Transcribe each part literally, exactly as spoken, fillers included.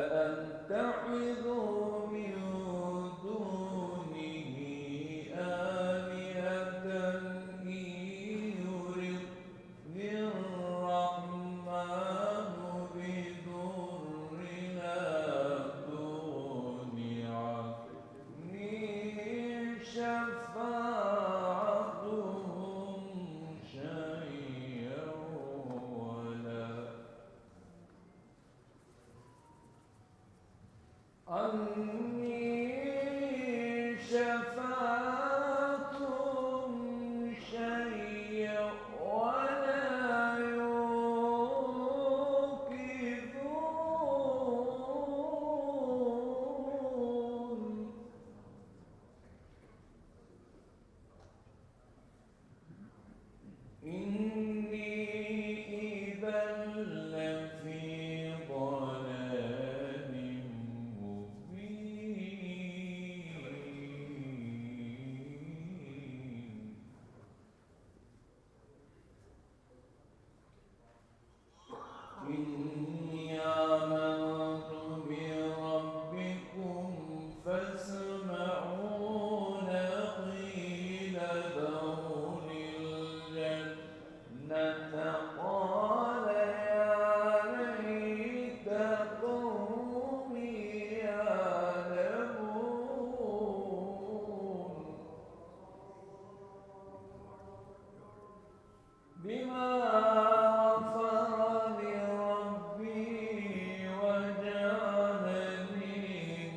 أتخذ من دونه آلهة إن يردن الرحمن بضر لا تغن عني شفاعتهم شيئا ولا عني شفاعتهم شيئا ولا ينقذون. إني إذا لفي ضلال مبين. إني آمنت بربكم فاسمعون. قيل ادخل الجنة. قال يا ليت قومي يعلمون. بما غفر لي ربي وجعلني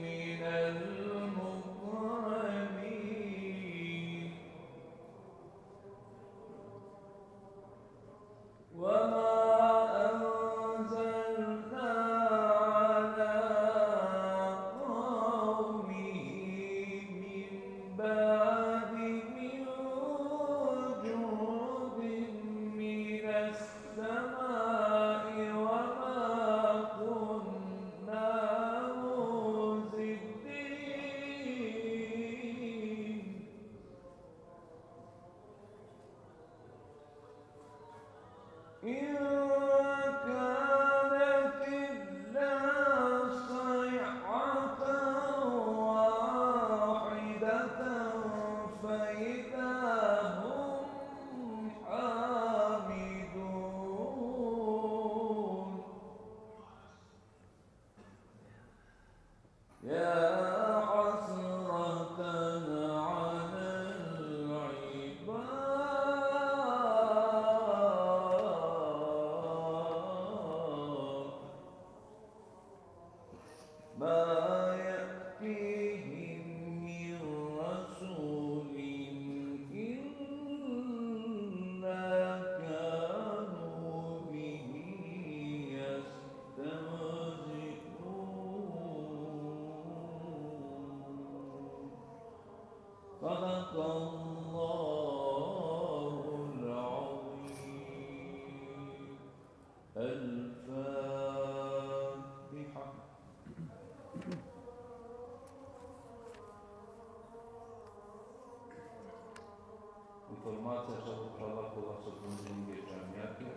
من المكرمين. وما أنزلنا على قومه من بعد من جند من السماء وما كنا منزلين. إن كانت إلا صيحة واحدة فإذا هم خامدون. يا حسرة على العباد ما يأتيهم من رسول إلا كانوا به يستهزئون. صدق الله العظيم. الفاتحة. Informacija što Allah kola što pružim džamijake.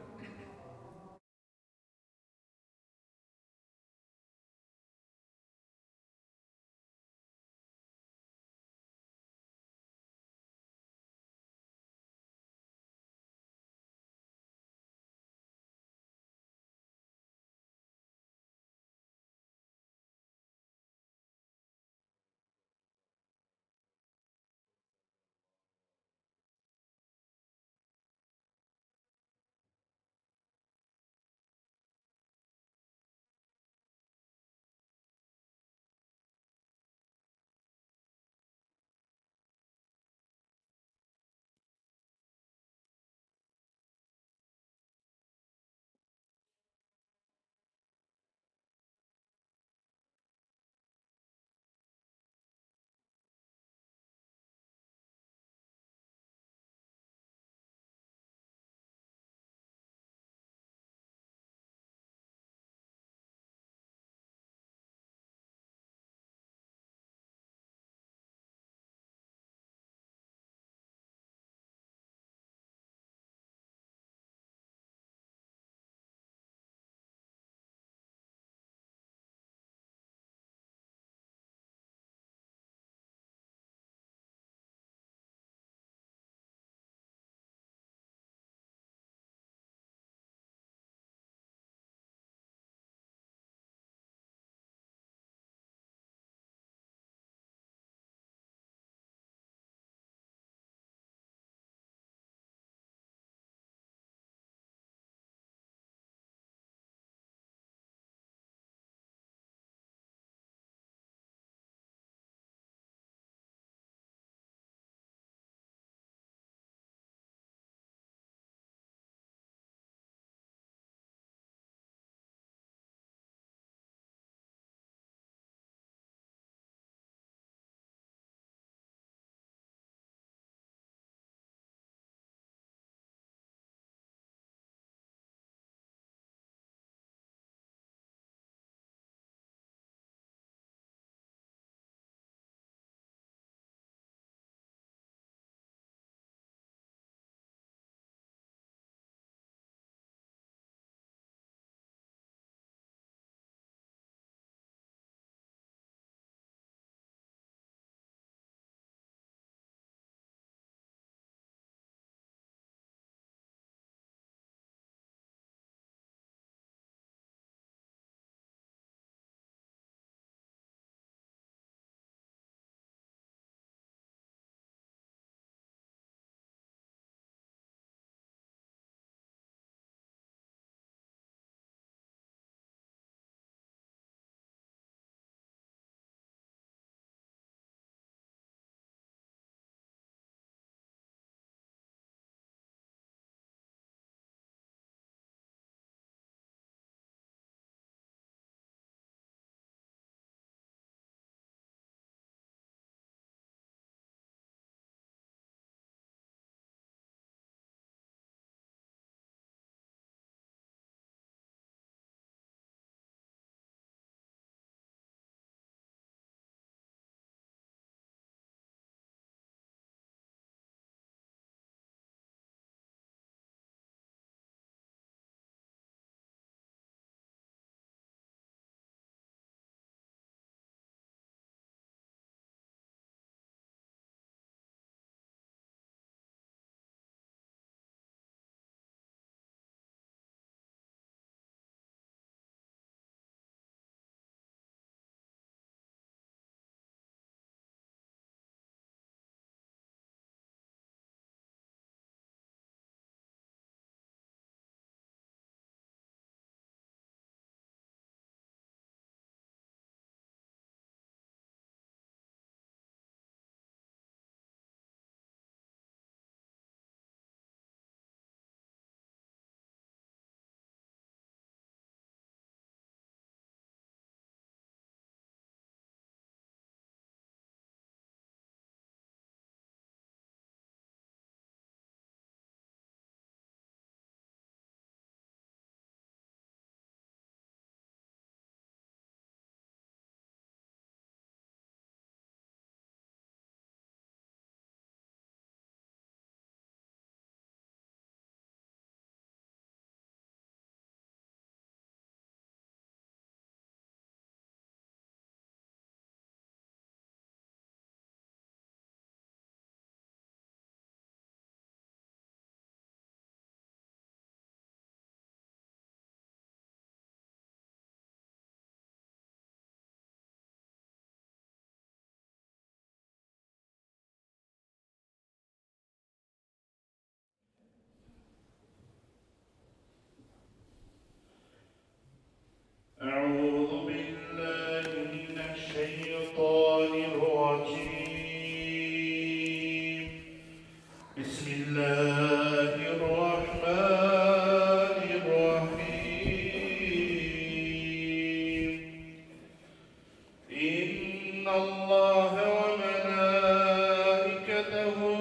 الله وملائكته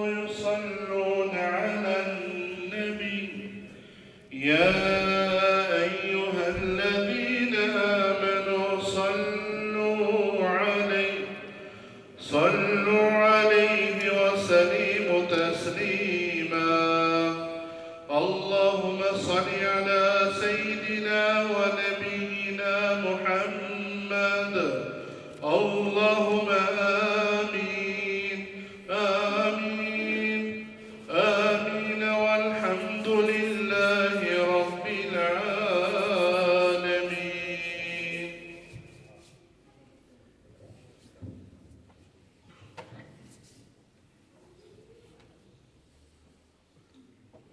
يصلون على النبي. يا أيها الذين آمنوا صلوا عليه، صلوا عليه وسلموا تسليما. اللهم صل على سيدنا ونبينا محمد. اللهم آمين، آمين، آمين، والحمد لله رب العالمين.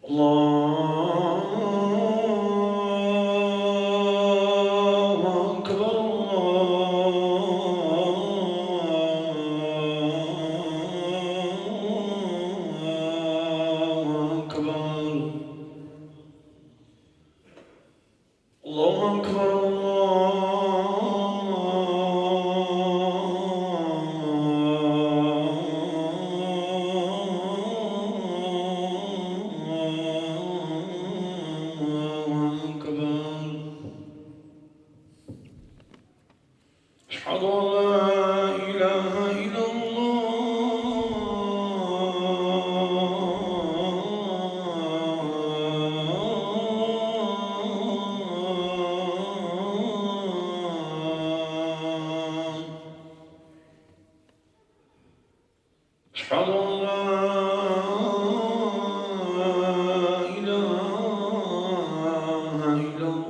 الله أكبر، الله أكبر. الله أكبر، الله أكبر. أشهد أن لا إله إلا الله. أشهد أن لا إله إلا الله.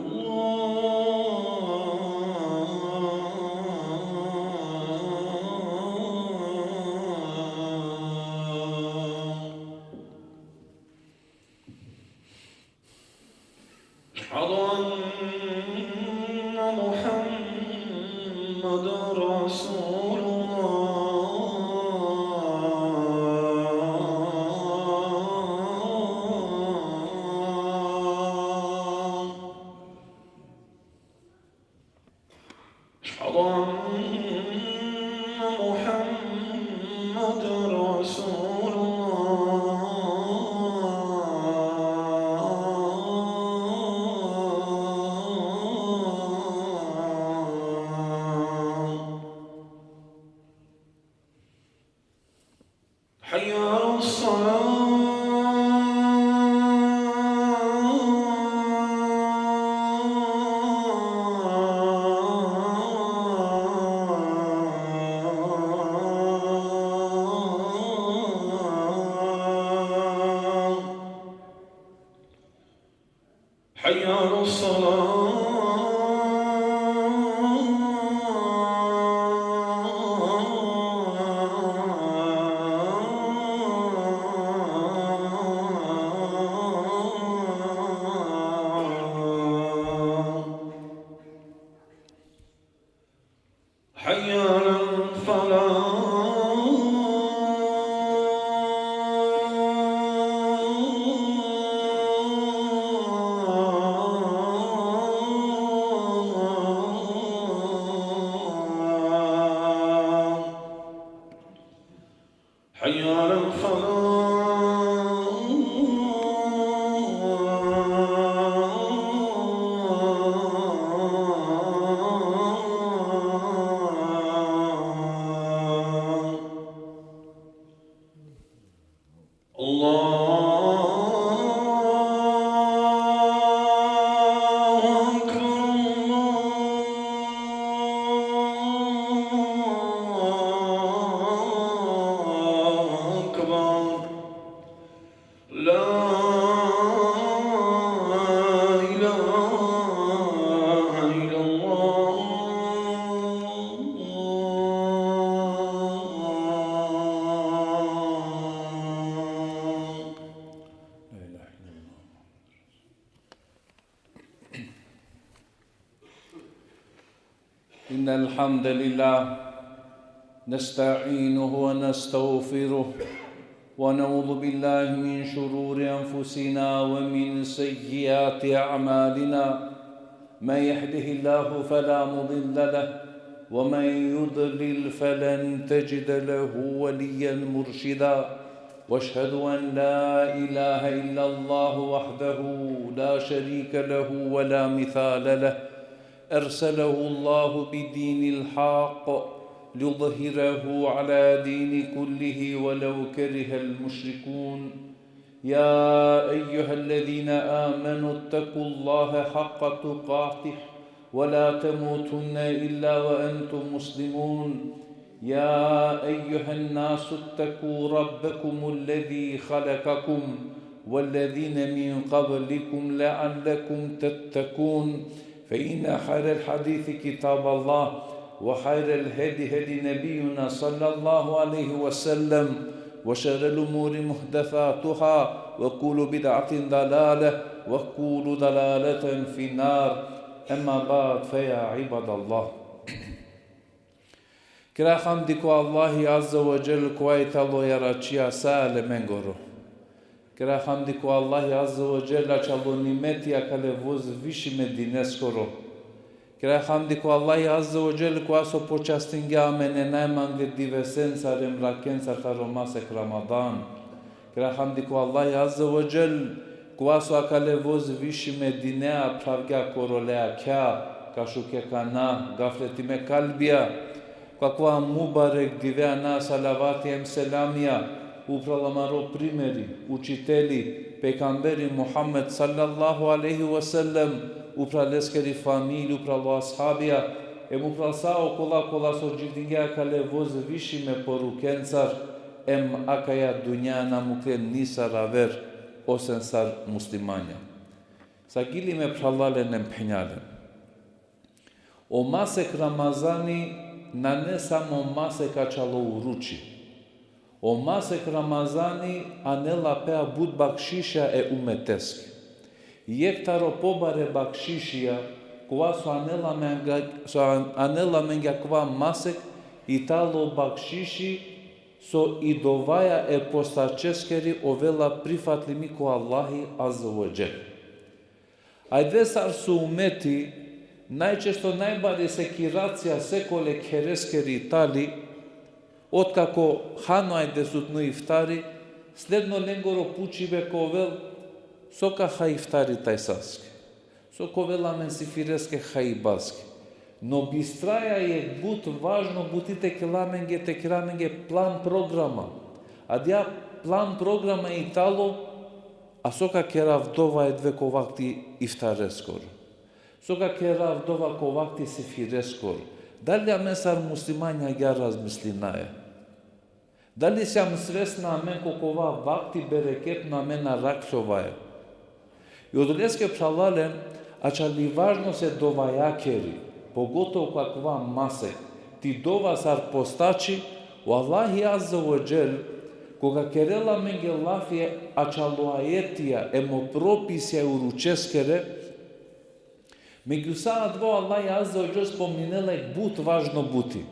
أشهد أن محمدا رسول الله. أشهد أن محمدا رسول الله. حي على الصلاة. حي على الصلاة. حي على الفلاح. حي على الفلاح. الله أكبر، الله أكبر. لا إله إلا الله. لا إله إلا الله. إن الحمد لله نستعينه ونستغفره، ونعوذ بالله من شرور أنفسنا ومن سيئات أعمالنا. من يهده الله فلا مضل له، ومن يضلل فلن تجد له وليا مرشدا. واشهد ان لا اله الا الله وحده لا شريك له ولا مثال له، ارسله الله بالدين الحق ليظهره على دين كله ولو كره المشركون. يا ايها الذين امنوا اتقوا الله حق تقاته ولا تموتن الا وانتم مسلمون. يا ايها الناس اتقوا ربكم الذي خلقكم والذين من قبلكم لعلكم تتقون. فان خير الحديث كتاب الله، وخير الهدي هدي نبينا صلى الله عليه وسلم، وشر الامور محدثاتها، وكل بدعه ضلاله، وكل ضلاله في النار. اما بعد، فيا عباد الله. Kera hamdi ko Allahi Azze ve Dželle, kova i talo jaračija sa alemengoro. Kera hamdi ko Allahi Azze ve Dželle, ačhalo nimeti akale vozvišime dineskoro. Kera hamdi ko Allahi Azze ve Dželle, kova so počastingja amen e najmangle divesencar em rakencar taro masek Ramadan. Kera hamdi ko Allahi Azze ve Dželle, kova so akale vozvišime dinea phravgja korole akhja, ka šukhe kana, gafletime kalbija. Ko akava mubarek dive ana salavati em selamija upral amaro primeri, učiteli, pejgamberi Muhammed sallallahu alejhi ve sellem, upral leskeri familija, upral o ashabija, em upral sa okola kola so dživdingje akale vozvišime porukencar, em akaja dunja na mukle nisar aver, osven sar muslimanja. Sagili me phralalen em phenjalen. O masek Ramazani nane samo masek ačhalo uruči. O masek Ramazani anela pe but bakšiša e umeteske. Jekh taro pobare bakšišija, kova so anela amenge, so an-, anela amenge akava masek, i talo bakšiši so i dovaja e postačeskeri ovela prifatlimi ko Allahi Azze ve Dželle. Ajde sar so umeti, najčešće najbari sekiracija sekole khereskeri tali, otkako hano ajde sutno iftari, sledno lengoro pučibe ka ovel, so ka ha iftari tajsaske. So ka ovel amen sifireske hajbaske. No bistraja jekh but važno buti te kera amenge, te kera amenge plan programa. Adija plan programa i talo, a so ka kerav dova edve ko vakti iftareskoro. So ka kerav dova ko vakti sifireskoro. Dali amen sar muslimanja agjaar razmislinaja? Dali sijam svesna amen ko kova vakti bereketno amen arakhljovaja? I odoleske phralalen, ačhali važno se dovajakeri, pogotovo ko akava masek, ti dova sar postači, o Allahi Azze ve Dželle, koga kerela amenge lafi ačhalo ajetija, em o propisija e uručeskere, megju sa adava o Allahi Azze ve Dželle spominela jekh but važno buti.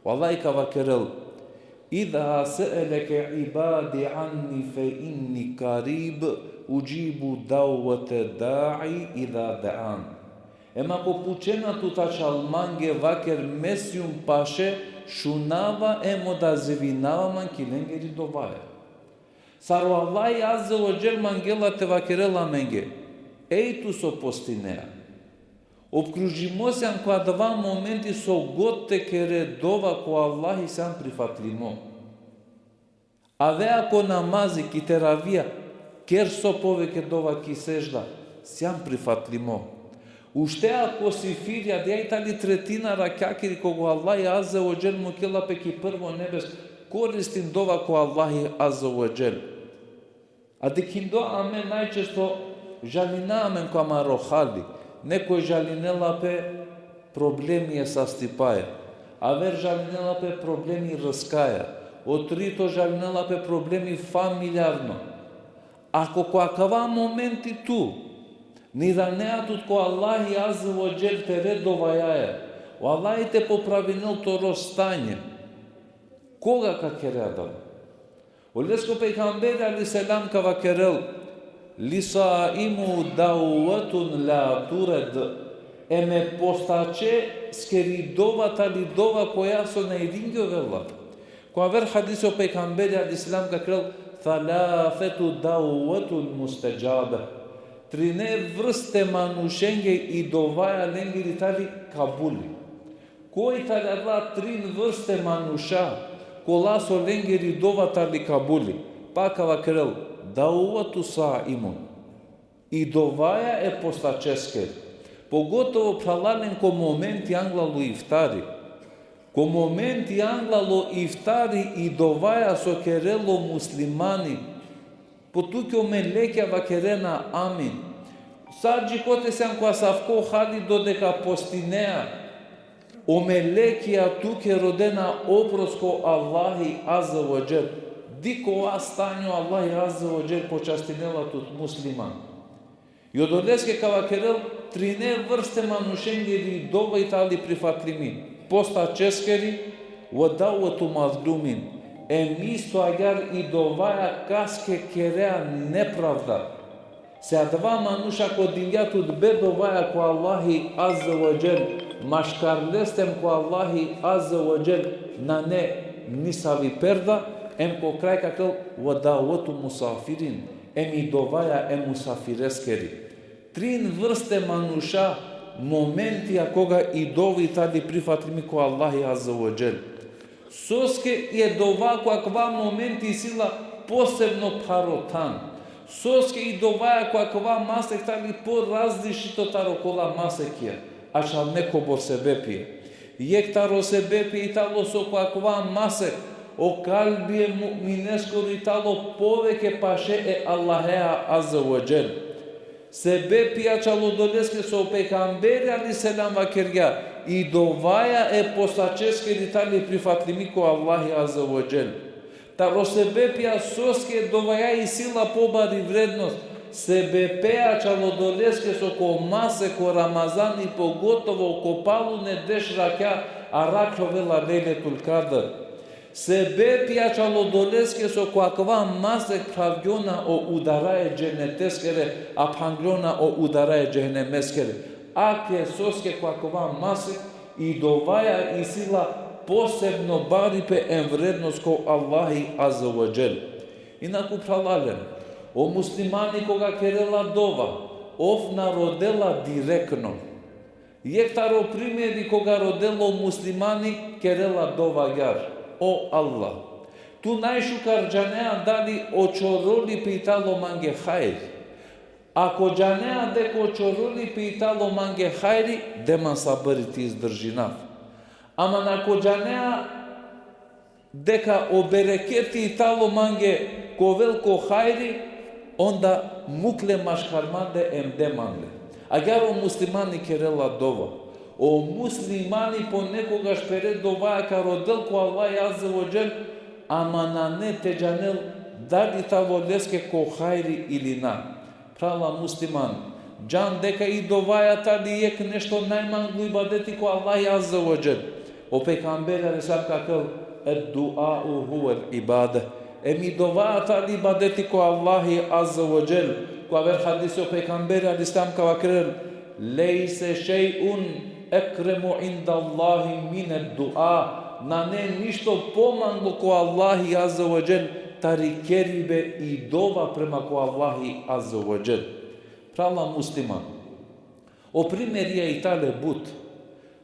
O Allahi ka vakerel: إذا سألك عبادي عني فإني قريب أجيب دعوة الداع إذا دعان. Em ako pučena tut ačhal mange, vaker: Me sijum paše, šunava em odazivinava man ki lengeri dovaja. Sar o Allahi Azze ve Dželle mangela te vakerel amenge: Ej tu so postinea. Opkružimo sijam ko adava momenti so god te kere dova ko Allahi sijam prifatlimo. Avea ko namazi ki teravija, ker so poveke dova ki sedžda, sijam prifatlimo. Uštea ko sifirja, adija i tali tretina rakjakiri koga o Allahi Azze ve Dželle mukela pe ki prvo nebes, koristin dova ko Allahi Azze ve Dželle. A dikhindo amen najčešće žalina amen ko amaro hali. Nekoj žalinela pe problemi e sastipaja. Aver žalinela pe problemi rskaja. O trito žalinela pe problemi familijarno. Ako ko akava momenti tu na iranea tut ko Allahi Azze ve Dželle tere dovajaja, o Allahi te popravinel toro stanje, koga ka kere adava? Oleske o pejgamberi alejhi selam ka vakerel: للصائم دعوة لا ترد. Em e postače Českeri dova tali dova koja so na iringjovela. Ko aver hadisi o pejgamberi alejhi selam ka kerel: "Thalathatun da'watun mustajabe." Trine vrste manušenge i dovaja lengiri tali kabuli. Koj tali adala trin vrste manuša, kola so lengiri dova tali kabuli? Pa ka vakerel: "Da'watu sa'imun." I dovaja e postačeskeri. Pogotovo, phralalen, ko momenti anglalo iftari. Ko momenti anglalo iftari i dovaja so kerela o muslimani, po tuke o melekja vakerena amin. Sa dži kote sian ko asavko hali dodeka postinea, o melekja tuke rodena oprost ko Allahi Azze ve Dželle. Dikh kova stanje, o Allahi Azze ve Dželle počastinela tut musliman. I odoleske ka vakerel: trine vrste manušengiri dova i tali prifatlimi: postačeskeri, ve da'watu mazlumin. Em isto agjaar i dovaja kaske kerea nepravda. Se adava manuš ako dingja tut be dovaja ko Allahi Azze ve Dželle, maškar leste em ko Allahi Azze ve Dželle nane nisavi perda, em ko kraj ka kerel: ve da'watu musafirin, em i dovaja e musafireskeri. Trin vrste manuša, momentija koga i dova i tali prifatlimi ko Allahi Azze ve Dželle. Soske i dova ko akava momenti isi la posebno pharo than? Soske i dovaja ko akava masek tali porazličito taro kola masekija? Ačhal nekobor sebepija. Jekh taro sebepija i talo so ko akava masek o kalbi e mu'mineskoro i talo poveke paše e Allahea Azze ve Dželle. Sebepi ačhal odoleske so o pejgamberi alejhi selam vakergja: i dovaja e postačeskeri tali prifatlimi ko Allahi Azze ve Dželle. Taro sebepija soske dovaja isi la pobari vrednost, sebepi ačhal odoleske so ko masek o Ramazani, pogotovo ko palune deš rakja, arakhovela Lejletul Kadr. Sebepi ačhal odoleske so ko akava masek phravgjona o udara e dženeteskere, a phangjona o udara e džehenemeskere. Ake soske ko akava masek i dovaja isi la posebno baripe em vrednost ko Allahi Azze ve Dželle. Inaku, phralalen, o muslimani koga kerela dova, ov na rodela direktno. Jekh taro primeri koga rodela o muslimani, kerela dova agjaar: O Allah, tu najšukar džanea dali o čorolipe i talo mange hajri. Ako džanea deka o čorolipe i talo mange hajri, de man sabri te izdržinav. Ama ako džanea deka o bereketi i talo mange ka ovel ko hajri, onda muk le maškar mande em de man le. Agjaar o muslimani kerela dova. O muslimani ponekogaš pere dovaja ka rodel ko Allahi Azze ve Dželle, ama nane te džanel dali talo leske ko hajri ili na. Phrala musliman, džan deka i dovaja tali jekh nešto najmanglo ibadeti ko Allahi Azze ve Dželle. O pejgamberi alejhi selam ka kerel: "Ed-du'a'u huvel ibade." Em i dovaja tali ibadeti ko Allahi Azze ve Dželle. Ko aver hadisi o pejgamberi alejhi selam ka vakerel: "Lejse šej'un ekremu indallahi mined-du'a." Nane ništo pomanglo ko Allahi Azze ve Dželle tari keribe i dova prema ko Allahi Azze ve Dželle. Phrala musliman, o primerija i tale but.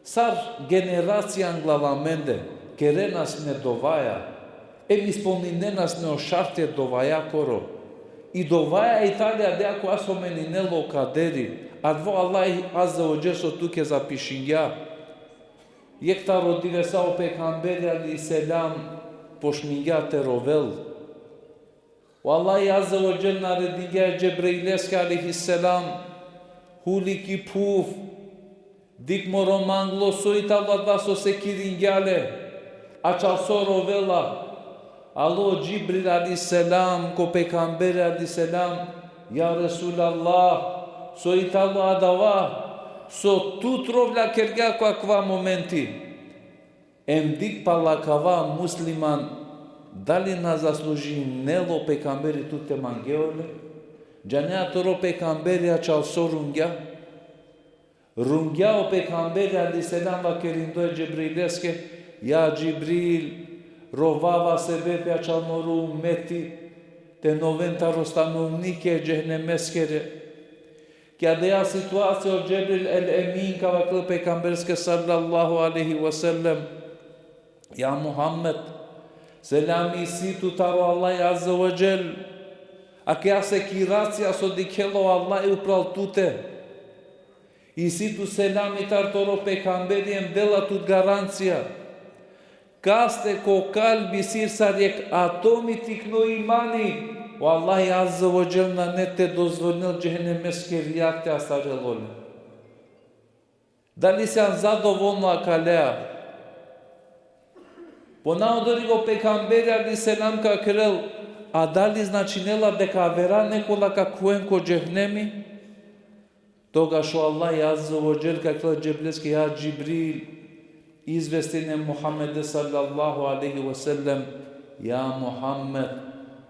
Sar generacija anglal amende kerena sine dovaja, em ispolninena sine o šartija dovajakoro. I dovaja i tale adava kova so meninela o kaderi, adava o Allahi Azze ve Dželle so tuke zapišingja. Jekh taro divesa o pejgamberi alejhi selam počmingja te rovel. O Allahi Azze ve Dželle naredingja e Džebraileske alejhi selam: "Huli ki phuv, dikh moro manglo so i talo adava so sekiringja le, ačhal so rovela." Alo Džibril alejhi selam ko pejgamberi alejhi selam: "Ja Resulallah, so i talo adava so tut rovlja kergja ko akava momenti?" Em dikh pala kava musliman, dali na zaslužinela o pejgamberi tut te mangea ole? Džanea toro pejgamberi ačhal so rungja? Rungja o pejgamberi alejhi selam vakerindoj e Džebrileske: Ja Džibril, rovava sebepi ačal moro umeti te na oven taro stanovnike e džehennemeskere. Ki adaja situacija o Džibril el Emin ka vakerel pejgamberske sallallahu alejhi ve sellem: Ja Muhammed, selami isi tut taro Allah azze ve dželle. Akaja sekiracija so dikhela o Allah upral tute, isi tut selami taro toro pejgamberi, em dela tut garancija. Kaste ko kalbi isi sar jekh atomi tikno imani, o Allah azze ve dželle nane te dozvolinel džehennemeskeri jag te astarel ole. Dali sian zadovoljno akalea? Ponadari o pejgamberi alejhi selam ka kerel: A dali značinela deka avera nekola ka khuven ko džehnemi? Togaš o Allah azze ve dželle ka kerel e Džibrileske: Ja Džibril, izvestin e Muhammede sallallahu alejhi ve sellem: Ja Muhammed,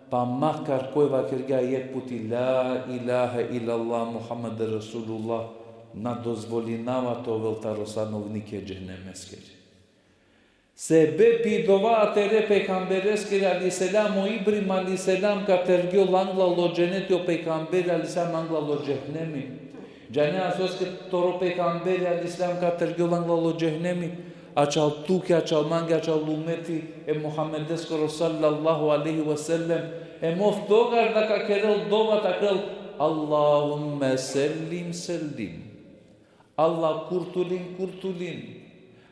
pa makar koj vakergja jekh puti la ilahe illallah Muhammede Resulullah, na dozvolinava te ovel taro stanovnike e džehennemeskeri. Sebepi dova tere pejgambereskere alejhi selam, o Ibrahim alejhi selam ka tergjol anglal o dženeti, o pejgamberi alejhi selam anglal o džehnemi. Džanea soske toro pejgamberi alejhi selam ka tergjol anglal o džehnemi? Ačal tuke, ačal mange, ačal umeti e Muhammedeskoro sallallahu alejhi ve sellem. Em ov togaš da ka kerel dova, da ka kerel: Allahumme sellim, sellim. Allah, kurtulin, kurtulin.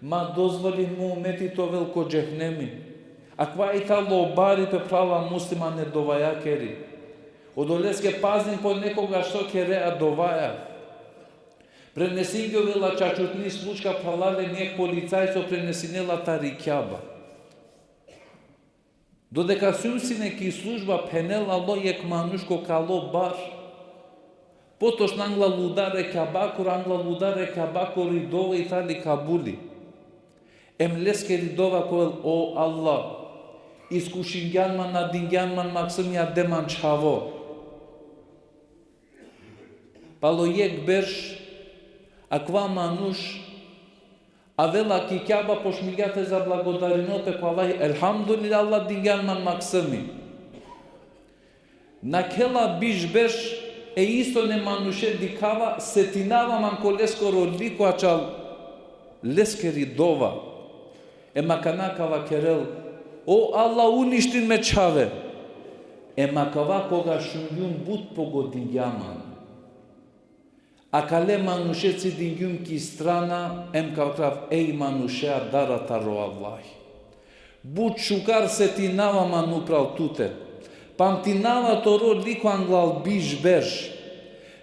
Ma dozvolin mo umeti te ovel ko džehnemi. Akava i tano baripe, phrala muslimane, dovajakeri. Odoleske pazin ponekogaš so kerea dovaja. Prenesingjovela čačutni slučka, phralalen, jekh policajco prenesinela tari Kjaba. Dodeka sium sine ki služba, phenela: Alo jekh manuš ko kalo bar. Potočno anglal udar e Kjabakoro, anglal udar e Kjabakoro i dova i tali kabuli. Em leskeri dova ka ovel: O Allah, iskušingjan man, na dingjan man maksumi, a de man čhavo. Palo jekh berš, akava manuš avela ki Kjaba, pošmingja te zablagodarinel pe ko Allahi: Elhamdulillah, Allah dingjan man maksumi. Nakhela biš berš, e istone manuše dikhava, setinava man ko leskoro liko ačal leskeri dova. Em akana ka vakerel: O Allah, uništin me čhave. Em akava koga šungjum, but pogodingja man. Akale manuše cidingjum ki strana, em ka vakrav: Ej manušea, dara taro Allahi. But šukar setinava man upral tute. Pamtinava toro liko anglal biš berš.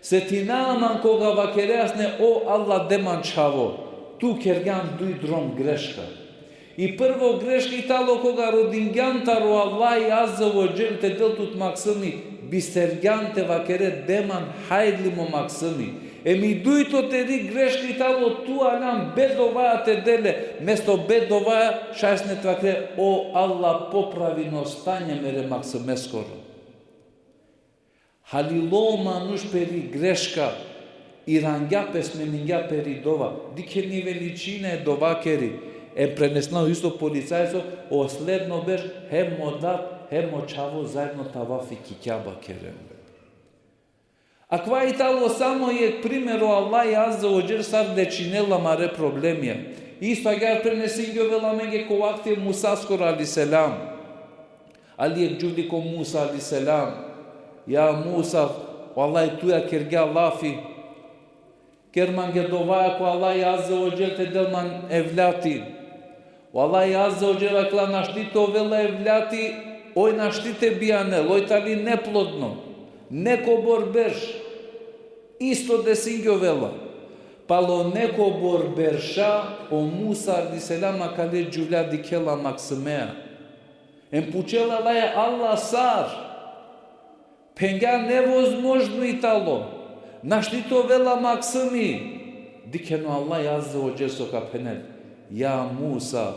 Setinava man koga vakerea sine: O Allah, de man čhavo. Tu kergjan duj drom greška. I prvo greška i tano koga rodingjan taro Allahi azze ve dželle te del tut maksumi, bistergjan te vakere: De man hajrli mo maksumi. Em i dujto teri greška i tano tu aljan bedovaja te dele, mesto bedovaja šaj sine te vakere: O Allah, popravin o stanje mere maksumeskoro. Halilo manuš peri greška, irangja pe, smeningja peri dova. Dikheni veličina e dovakeri. Em prenesna isto policajco: O sledno berš hem mo dad, hem mo čhavo zaedno tavafi ki Kjaba keren. Akava i tano samo jekh primer o Allahi azze ve dželle sar lečinela amare problemija. Isto agjaar prenesingjovela amenge ko vakti e Musaskoro alejhi selam. Ali jekh džuvli ko Musa alejhi selam: Ja Musa, o Allahi tuja kergja lafi. Ker mange dovaja ko Allahi azze ve dželle te del man evladi. O Allahi azze ve dželle vakerela: Našti te ovela evladi, oj našti te bijanel, oj tani neplodno. Nekobor berš. Isto desingjovela. Palo nekobor berša, o Musa alejhi selam akale džuvlja dikhela maksumea. Em pučela laja: Allah, sar? Phengja: Nevozmožno i tano. Našti te ovela maksumi. Dikhen o Allah azze ve dželle so ka phenel: Ja Musa,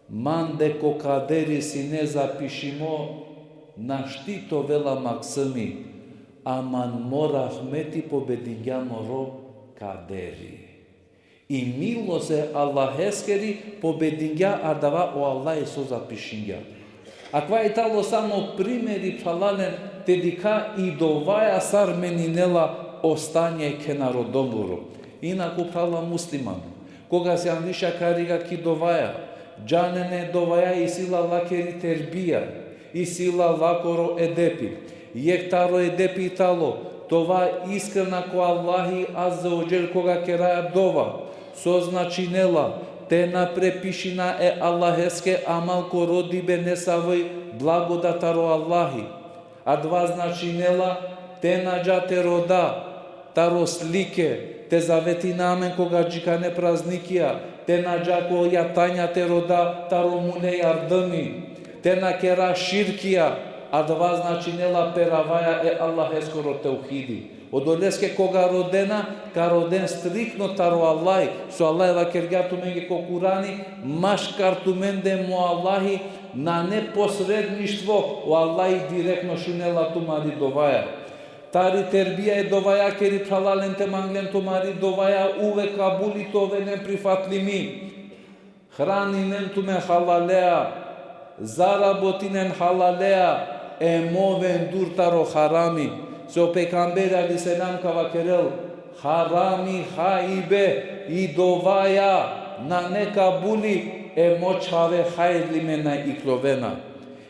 mande ko kaderi sine zapišimo, našti te ovela maksumi, ama mo rahmeti pobedingja mo rob, Kaderi. I milost e Allaheskeri pobedingja adava o Allahi so zapišingja. Akava i talo samo primeri, phralalen, te dikha i dovaja sar meninela o stanje e khe narodomoro. Inaku, phrala musliman, koga sian više akariga ki dovaja, džanen e dovaja isi la lakeri terbija, isi la lakoro edepi. Jekh taro edepi talo, te ova iskrena ko Allahi Azze ve Dželle koga keraja dova, so značinela te na prepišina e Allaheske amal ko rodibe nesavoj blagodat taro Allahi. Adava značinela te na dža te roda taro slike, te zavetina amen koga džikane praznikija, te na dža ko jatanja te roda taro mule jardimi, te na kera širkija, adava značinela peravaja e Allaheskoro teuhidi. Odoleske koga rodena, ka roden striktno taro Allahi, so Allahi vakergja tumenge ko Kurani, maškar tumende mo Allahi nane posredništvo, o Allahi direktno šunela tumari dovaja. Tari terbija e dovajakeri, phralalen, te manglen tumari dovaja uvek kabuli te oven em prifatlimi. Hraninen tumen halalea, zarabotinen halalea, em oven dur taro harami. Se o pejgamberi alejhi selam ka vakerel, harami hajbe i dovaja nane kabuli, em o čhave hajrlime na iklovena.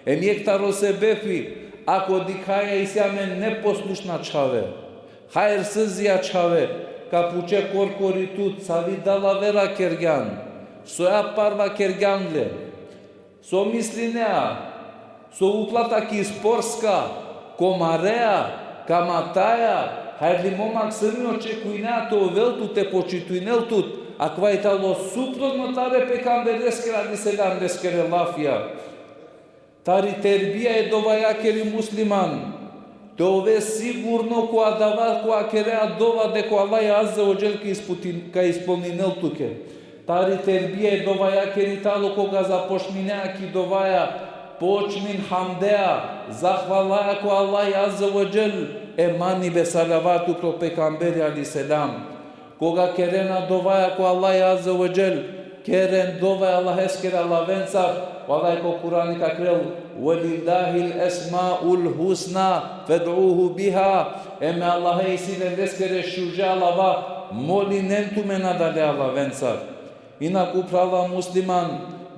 Em jekh taro sebepi, ako dikhaja isi amen neposlušna čhave, hajrsizija čhave, ka puče korkori tut, savi dalavera kergjan, soja parva kergjan le, so mislinea, so uplata ki sportska, komarea, kamataja, hajrlimo maksimi očekujnea te ovel tut, te počitujnel tut, akava i talo suprotno tare pejgambereskere alejhi selam leskere lafija. Tari terbija e dovajakeri, musliman, te ove sigurno ko adava koga kerea dova deka o Allah Azze ve Dželle ka isputin-, ka ispolninel tuke. Tari terbija e dovajakeri talo koga započminea ki dovaja, počmin hamdea, zahvalaja ko Allah Azze ve Dželle, em ani be salavati upro pejgamberi alejhi selam. Koga kerena dovaja ko Allah Azze ve Dželle, keren dova e Allaheskere alavencar, o Allah ko Kurani ka kerel, "Ve lillahil esmaul husna fed'uhu biha", em e Allahe isi le leskere šuže alava, molinen tumen adale alavencar. Inaku, phrala musliman,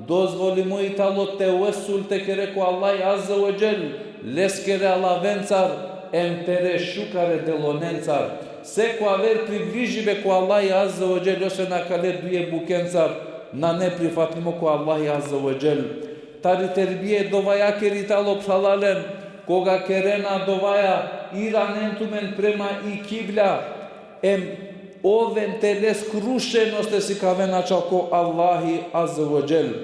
dozvolimo i talo tevesul te kere ko Allah Azze ve Dželle, leskere alavencar, em pere šukare delonencar. Seko aver približibe ko Allah Azze ve Dželle, osven akale duje bukencar, nane prifatlimo ko Allah Azze ve Dželle. Tari terbija e dovajakeri talo, phralalen, koga kerena dovaja, iranen tumen prema i kibla, em oven tele skrušenost te sikavena čal ko Allahi Azze ve Dželle.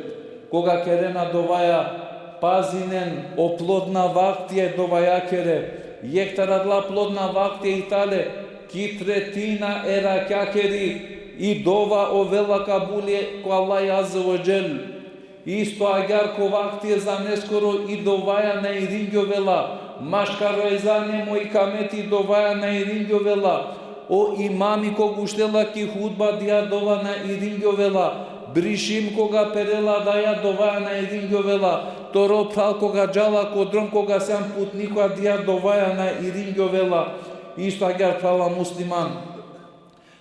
Koga kerena dovaja, pazinen o plodna vaktija e dovajakere. Jekh taro adala plodna vaktija i tale ki tretina e rakjakeri i dova ovela kabuli ko Allah Azze ve Dželle. Isto agjaar ko vakti e zaneskoro i dovaja na iringjovela, maškar o ezani em o ikameti i dovaja na iringjovela, o imami koga uštela ki hutba, adaja dova na iringjovela, brišim koga perela, adaja dovaja na iringjovela, toro phral koga džala ko drom, koga sian putniko, adaja dovaja na iringjovela. Isto agjaar, phrala musliman,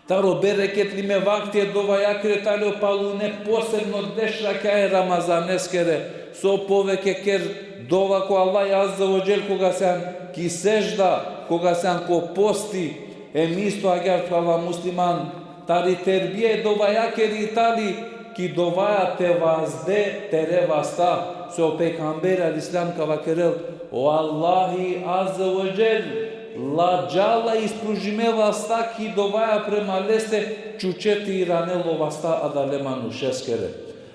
taro bereketlime vakti e dovajakere tale o palune, posebno deš rakja e Ramazaneskere, so poveke ker dova ko Allah Azze ve Dželle koga sian ki sežda, koga sian ko posti, em isto agjaar, phrala musliman, tari terbija e dovajakeri tali ki dovaja te vazde tere vasta, so o pejgamberi alejhi selam ka vakerel, o Allahi Azze ve Dželle ladžala ispružime vasta ki dovaja prema leste, čuče te iranel o vasta adale manušeskere.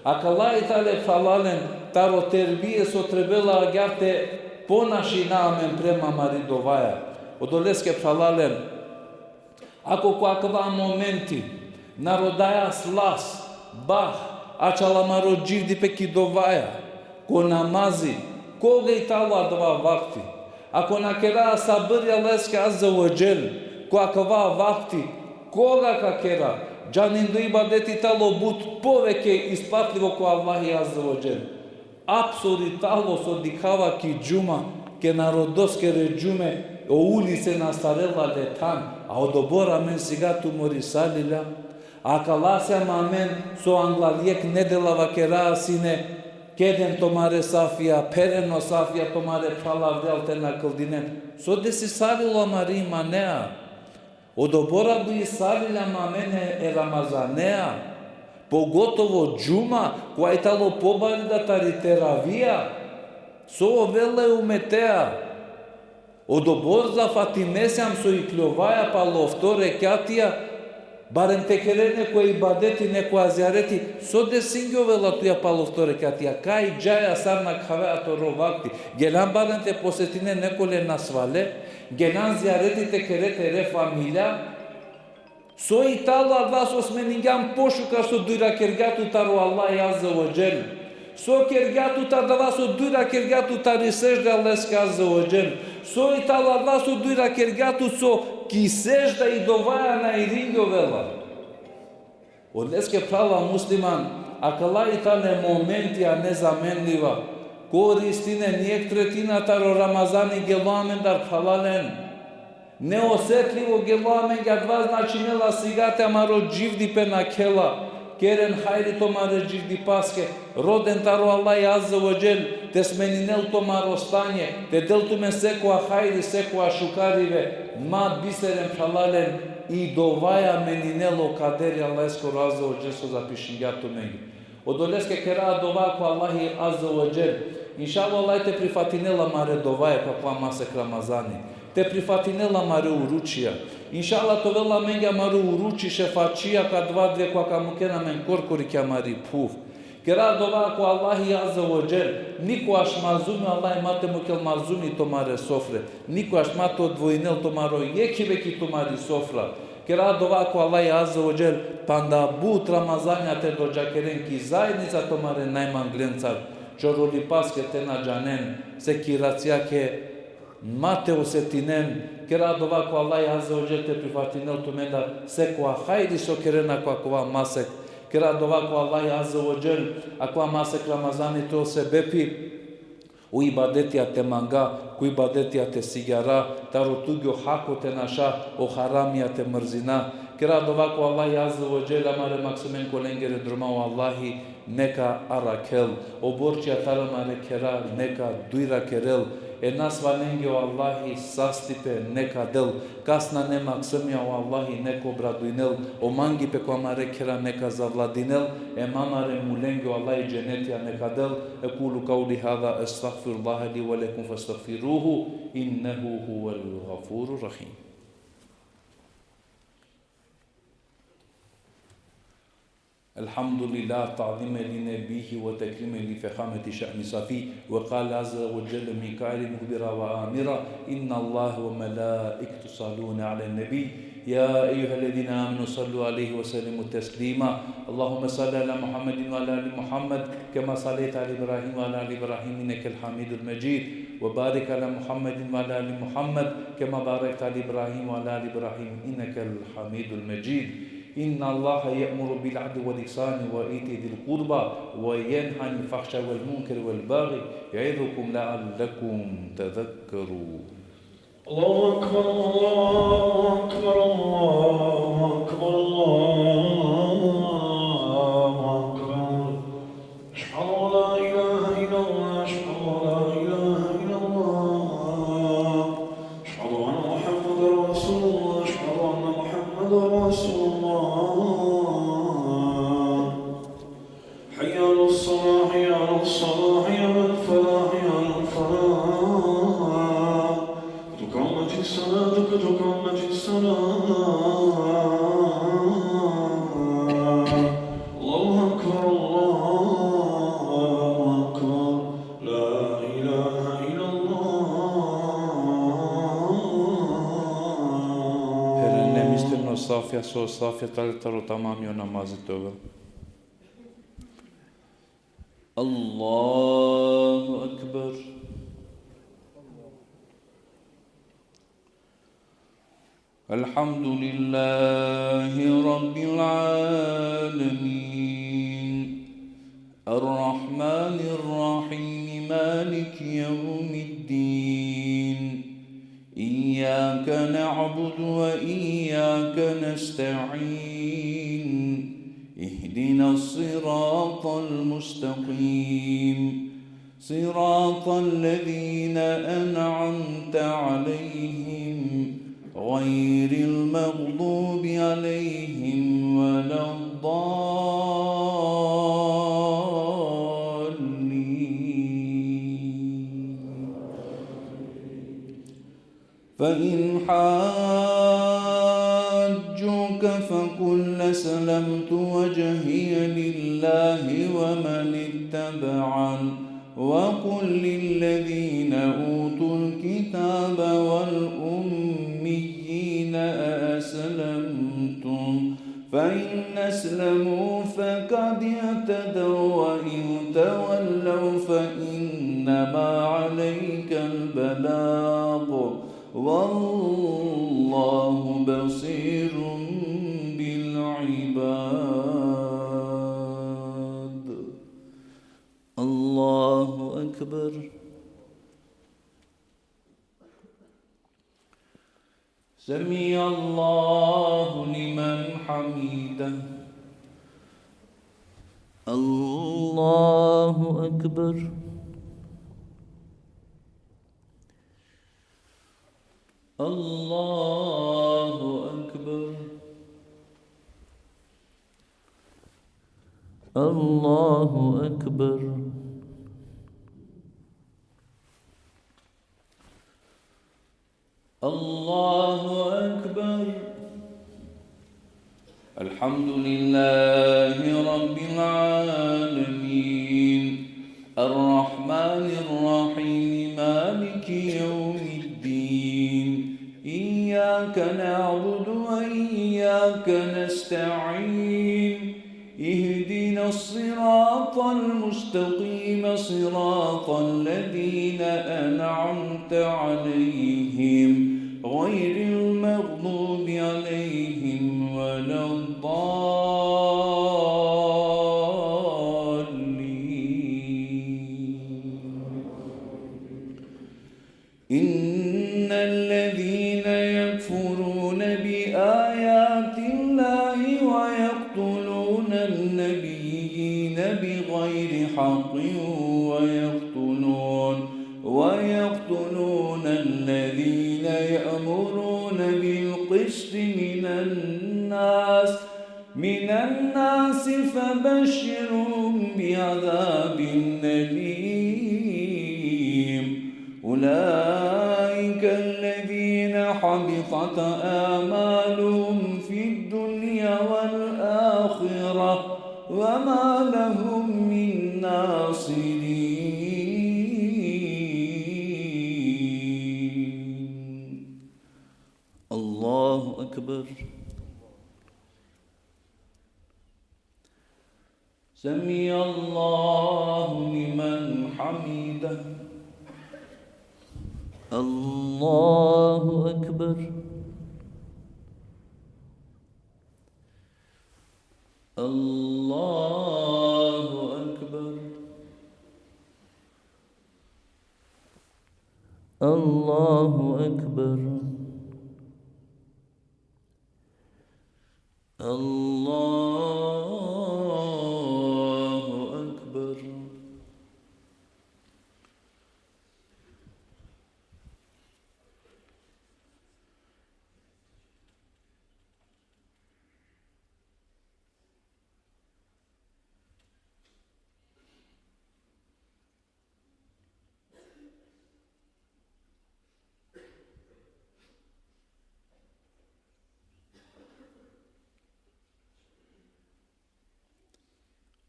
Akala i tale, phralalen, taro terbije so trebela agjaar te ponašina amen prema amari dovaja. Odoleske, phralalen, ako ko akava momenti na rodaja slas, bah, ačhal amaro dživdipe ki dovaja, ko namazi, koga i talo adava vakti, ako na kera sabri e Allaheske Azze ve Dželle ko akava vakti, Koga ka kera, džanen da o ibadeti tano but poveke isplatljivo ko Allahi Azze ve Dželle. Apsori tano so dikhava ki džuma, ke narodoskere džume, o ulice na astarela le than, a odobor amen siga tumorisalilja. Akala sijam amen so angla jekh nedela vakera sine, keden tumare safija, pheren o safija, tumare phrala avdive te na kldinen. So desisarilo amare imanea. Odobor aduisaliljam amen e Ramazanea, pogotovo džuma, koja i tano pobarida tari teravija, so ovela e umetea. Odobor zafatimesjam so ikljovaja palo ofto rekjatija, barem te kere neko ibadeti, neko zijareti, so desingjovela tuja palo ofto rekjatija, kaj džaja sar na khavea toro vakti, geljan barem te posetine nekole nasvale, geljan zijareti te kere tere familija, so i tano adava so smeningjan pošukar so dujra kergja tu taro Allah Azze ve Dželle. So kergja tu taro adava so dujra kergja tu tari sežda Allaheske Azze ve Dželle. So i tano adava so dujra kergja tu so ki sežda i dovaja na iringjovela. Oleske phrala musliman, akala i tane momentija nezamenljiva. Koristinen, jekh tretina taro Ramazani gelo amendar phralalen. Neosetljivo gelo amenge, adava značinela sigate amaro dživdipe nakhela. Keren hajri tumare dživdipaske, roden taro Allah Azze ve Dželle, te smeninel tumaro stanje, te del tumen sekova hajri, sekova šukaribe, ma biseren phralalen, i dovaja meninela o kaderi Allaheskoro Azze ve Dželle so zapišingja tumenge. Odoleske kera dova ko Allahi Azze ve Dželle. Inšallah, Allah te prifatinel amare dovaja ko akava masek Ramazani. Te prifatinel amare oručija. Inšallah, te ovel amenge amaro oruči šefačija ko adava dive kova ka muken amen korkori ki amari phuv. Kera dova ko Allahi Azze ve Dželle. Nikogaš marzumi o Allah ma te mukel marzumi tumare sofre. Nikogaš ma te odvojinel tumaro jekhibe ki tumari sofra. Kera dova ko Allahi Azze ve Dželle, panda but Ramazanja te dodžakeren ki zaednica tumare najmanglencar, čorolipaske te na džanen, se ki racija ke ma te osetinen. Kera dova ko Allahi Azze ve Dželle te prifatinel tumendar sekova hajri so kerena ko akava masek. Kera dova ko Allahi Azze ve Dželle, akava masek Ramazani te ol sebepi o ibadetija te manga, ko ibadetija te sigjara, taro tugjo hako te naša, o haramija te mrzina. Kera dova ko Allahi Azze ve Dželle, amare maksumen kolengere droma o Allahi neka arakhel, o borčija taro amare khera neka dujra kerel, e nasvalenge o Allahi sastipe neka del, kas nane maksumja o Allahi neka obradujnel, o mangipe ko amare khera neka zavladinel, em amare mulenge o Allahi dženetija neka del. أقول قولي هذا أستغفر الله لي ولكم فاستغفروه إنه هو الغفور الرحيم. الحمد لله تعظيما لنبيه وتكريما لفخامة شأن صفيه. وقال عز وجل من قائل مخبرا وآمرا: إن الله وملائكته يصلون على النبي، يا أيها الذين آمنوا صلوا عليه وسلموا تسليما. اللهم صل على محمد وعلى آل محمد كما صليت على إبراهيم وعلى آل إبراهيم إنك الحميد المجيد. وبارك على محمد وعلى آل محمد كما باركت على إبراهيم وعلى آل إبراهيم إنك الحميد المجيد. إن الله يأمر بالعدل والإحسان وإيتاء ذي القربى وينهى عن الفحشاء والمنكر والبغي يعظكم لعلكم تذكرون. الله أكبر، الله أكبر، الله أكبر، الله أكبر. أشهد أن لا إله إلا الله، أشهد أن لا إله إلا الله. أشهد أن محمدا رسول الله، أشهد أن محمدا رسول الله. حي على الصلاة، حي على الصلاة، حي على الفلاح، حي على الفلاح. قد قامت الصلاة، قد قامت الصلاة. الله أكبر، الله أكبر. لا إله إلا الله. Pherel, nemisteno safja, so safja tale taro tamami o namazi te ovel. الله أكبر. الحمد لله رب العالمين. الرحمن الرحيم. مالك يوم الدين. إياك نعبد وإياك نستعين. اهدنا الصراط المستقيم. صراط الذين أنعمت عليهم غير المغضوب عليهم ولا الضالين. فإن حاجوك فقل أسلمت وجهي لله ومن اتبعن، وقل للذين أوتوا الكتاب والأميين أأسلمتم؟ فإن أسلموا فقد اهتدوا، وإن تولوا فإنما عليك البلاغ، والله بصير بالعباد. الله أكبر. سمع الله لمن حمده. الله أكبر. الله أكبر. الله أكبر. الله أكبر. الحمد لله رب العالمين. الرحمن الرحيم. مالك يوم الدين. إياك نعبد وإياك نستعين. اهدنا الصراط المستقيم، صراط الذين أنعمت عليهم، غير المغضوب عليهم ولا الضالين. إن الذين يكفرون بآيات الله ويقتلون النبيين بغير حق ويقتلون، ويقتلون الذين يأمرون بالقسط من الناس، من الناس فبشرهم بعذاب أليم. أولئك الذين حبطت أعمالهم في الدنيا والآخرة وما لهم من ناصرين. الله أكبر. سمع الله لمن حمده. الله أكبر. الله أكبر. الله أكبر. الله أكبر.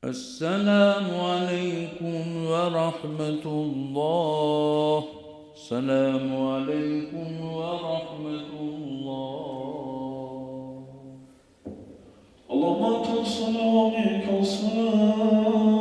السلام عليكم ورحمة الله. السلام عليكم ورحمة الله. اللهم أنت السلام ومنك السلام.